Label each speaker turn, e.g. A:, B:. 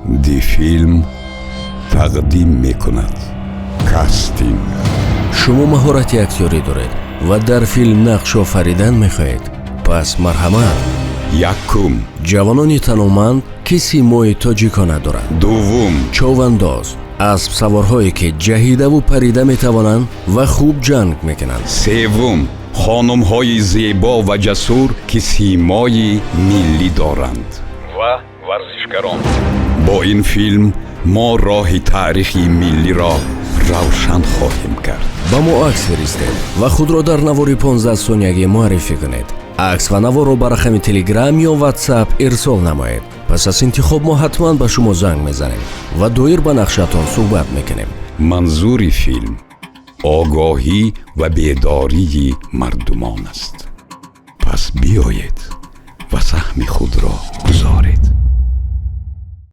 A: Дифилм тақдим мекунад кастинг.
B: Шумо маҳорати актёрӣ доред ва дар филм нақш офаридан мехоҳед? Пас марҳамат.
A: Якум:
B: ҷавонони таноманд, ки симои тоҷикона доранд.
A: Дуввум:
B: човандоз, аспсаворҳое, ки ҷаҳидаву парида метавонанд ва хуб ҷанг мекунанд.
A: Севум: хонумҳои зебо ва ҷасур, ки симои миллӣ доранд, ва варзишгарон. Бо ин филм мо роҳи таърихи миллиро равшан хоҳем кард.
B: Ба мо акс фиристед ва худро дар навори 15 сониягӣ муаррифӣ кунед. Акс ва наворро ба рақами Телеграм ё Ватсап ирсол намоед. Пас аз интихоб мо ҳатман ба шумо занг мезанем ва доир ба нақшатон суҳбат мекунем.
A: Манзури филм огоҳӣ ва бедории мардумон аст. Пас биёед ва саҳми худро гузоред.